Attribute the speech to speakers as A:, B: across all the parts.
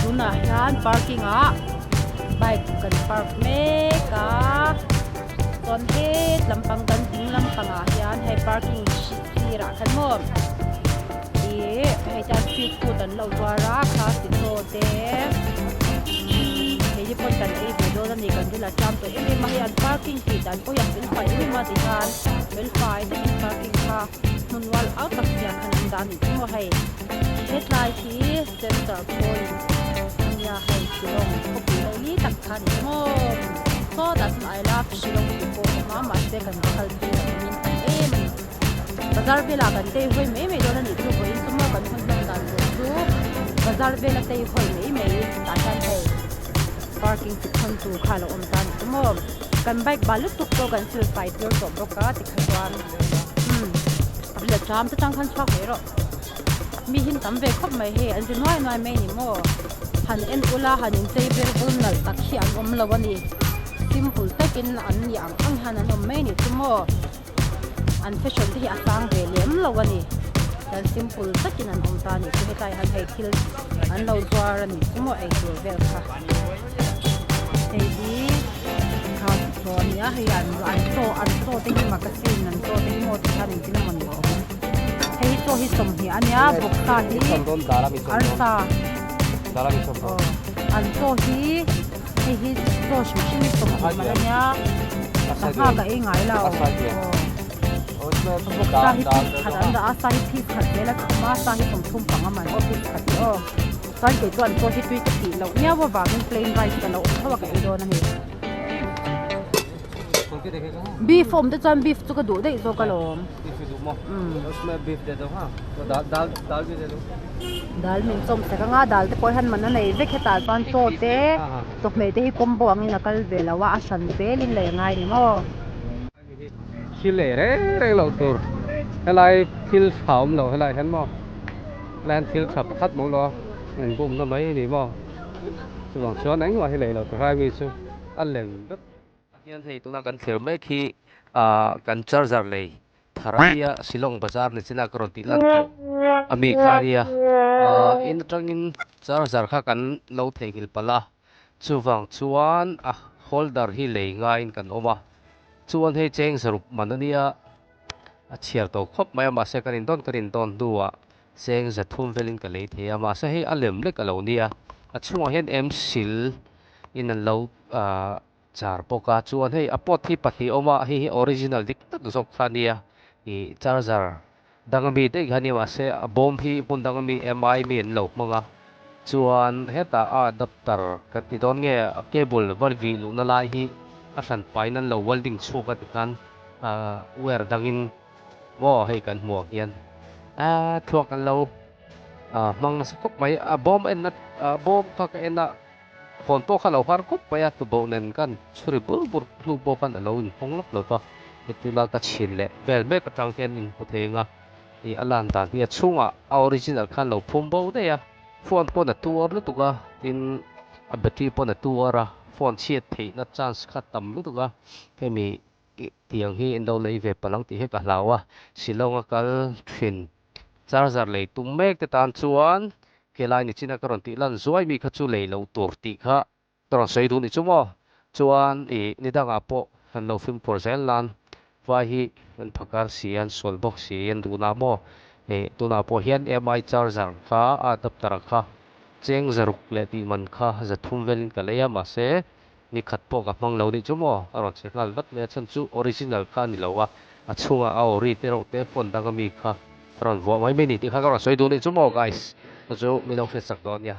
A: Tunah hian parking ah bike kan park mek a chuan het lampang kan ding lampangah hian hei parking sirah khan maw ih hei chuan street food an lo zuar a kha ti chaw te keini pawn kan ei ve dawn a ni kan ril a tlam tawh em em a hei an parking tih dan pawh hi a fel fai em em a tikhan fel fai takin parking kha hmun rual au tak siam khan an dah a nih chu maw hei hetlai hi center point a nia hei Shillong khawpui laili tak kha a ni chu maw sawtah chuan I love Shillong tih pawh a awm a mahse kan va kal phei lo awmin tam em a ni. Bazar velah kan tei hawi mai mai dawn a nih chu vawiin chu maw kan hun hman dan tur chu bazar vela tei hawi mai mai tah hian hei parking chi thawn tur kha a lo awm ta a ni chu maw kan bike bal lutuk pawh kan sil fai tir tawh bawk a tikha chuan umm la ṭam te tang khan chhuak mai rawh mi hin tam ve khawp mai hei an zi nuai nuai mai a ni maw han en ula han inchei vel vul nalh tak hi an awm lo a ni simple takin an ni ang ang hian an awm mai a ni chu maw. An fashion te hi a sang ve lem lo a ni chuan simple takin an awm ta a nih chu hetlai hian hei thil an lo zuar a nih chu maw eitur vel kha hei hi kha chaw a ni a hei an an chaw an chaw te hi magazine an chaw te hi maw ti khan engtin emaw ni a awm hei hi chaw hi sawmhnih a nia vawksa hi arsa aw an chaw hi. Hei hi chaw hrim hrim hi sawmhnih man a nia sangha ka ei ngai lo aw sa hi piece khat an dah a sa hi piece khat zel a thum a sa hi sawmthum panga man aw piece khat hi aw chuan kei chuan chaw hi tui ka tih loh miau avangin plain rice ka lo awm tho a ka ei dawn a ni beef a awm te chuan beef chu ka duh daih zawk alawm Dal min chawm sek anga dal te pawh hian man a nei vek hetah chuan chaw te chawhmeh te hi combo angin a kal ve lo a a hran zelin lei a ngai ni maw.
B: Thil ei reng reng loh tur helai thil tha awm lo helai hian maw helai hian thil tha pakhat mawlh lo a in bumna mai a ni maw chuvang chuan engmah hi lei loh tur helai mi chu a lem vek. Hian hei tuna kan thlir mek hi ah kan charger lei thar a nia Shillong bazar ni chin a ka rawn tih lan tawh a mi kha a nia ah in atangin charger kha kan lo theihnghilh palh a chuvang chuan a holder hi lei ngaiin kan awm a chuan hei cheng zaruk man a nia a chhiar tawh khawp mai a mahse kan indawn kan indawn hnuah cheng zathum velin ka lei thei a mahse hei a lem lek a lo nia a chhungah hian em sil in an lo ah. Char bawk a chuan hei a pot hi pahnih awm a hei hi original dik tak zawk kha ania ih charger dang ami daih kha ania mahse a bawm hi hmun dang ami mi mi an lo hmang a chuan hetah a adapter kan ti dawn nge a cable va vih luhna lai hi a hran pahin an lo welding chhuak a tikhan ah wire dangin maw hei kan hmuh ang hian ah thluak an lo ah hmang nasa khawp mai a bawm enna ah bawm kha ka en a. Phone pawh kha lo har khawp mai a, tuboh nen khan chhuri bur bur hnu pawh khan a lo inhawng lawk lo va, hetila ka chhin leh vel mek atang hian inhmu thei ang a, ih a lan dan hi a chhungah a original khan lo phum bo daih a, phone pawn a tuar lutuk a, tin a battery pawn a tuar a, phone chhiat theihna chance kha tam lutuk a, hemi tiang hi in lo lei ve palh ang tih hi ka hlau a, Shillong a kal thin. Charger lei tum mek te tan chuan helai ni chin a ka rawn tih lan zuai mi kha chu lei lo tur tih kha ka rawn sawi duh ni chu maw. Chuan ih ni dangah pawh kan lo fimkhur zel nan vai hi an phakar si an sual bawk si an duhna maw Ih tunah pawh hian mi charger kha a adapter kha cheng zaruk leh tih man kha zathum velin ka lei a mahse ni khat pawh ka hmang lo nih chu maw a rawn che nghal vat mai a chhan chu original kha a ni lo a a chhungah a ori te reuh te phone dang ami kha a rawn vuah mai mai ni tih kha ka rawn sawi duh nih chu maw guys chu chu min lo hriatsak dawn nia.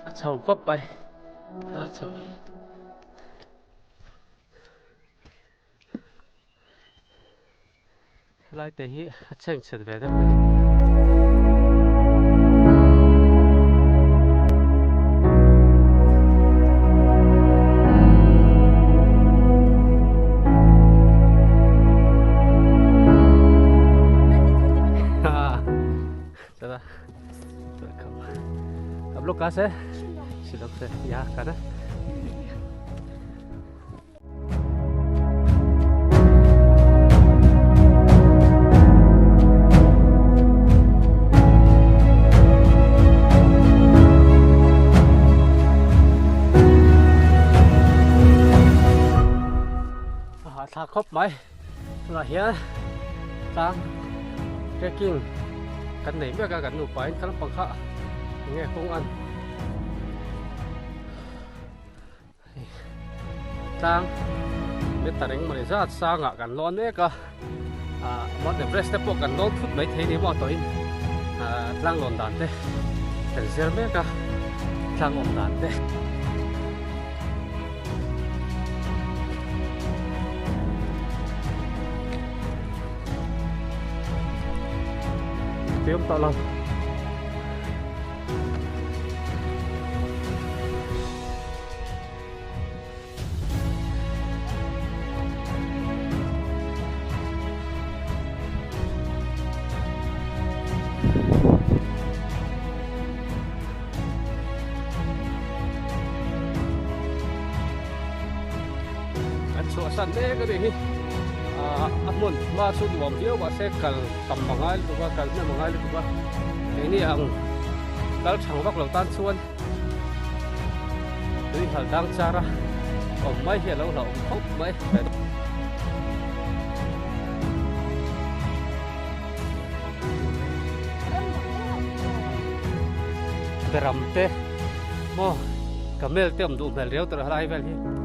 B: A chho khawp mai a chho helai te hi a chhengchhet ve deuh mai. चला आप लोग कहाँ से शिलोंग से यहाँ का ना thla khawp mai tunah hian tlang trekking kan nei mek a kan nupa in kal pang kha enge kawng an tlang meter engmawni zat sangah kan lawn mek a ah Mount Everest te pawh kan lawn thut mai thei ni maw tawhin ah tlang lawn dan te kan zir mek a tlang awm dan te. Tui awm tawh lo. Kan chhuahsan mek a nih hi ah a hmun hma chu nuam viau mahse kal tam a ngai lutuk a kal hnem a ngai lutuk a keini ang kal thang vak lo tan chuan tui hal dang char a awm mai hi a lo hlauhawm khawp mai. Beram te maw camel te awm duh hmel riau tur a helai vel hi.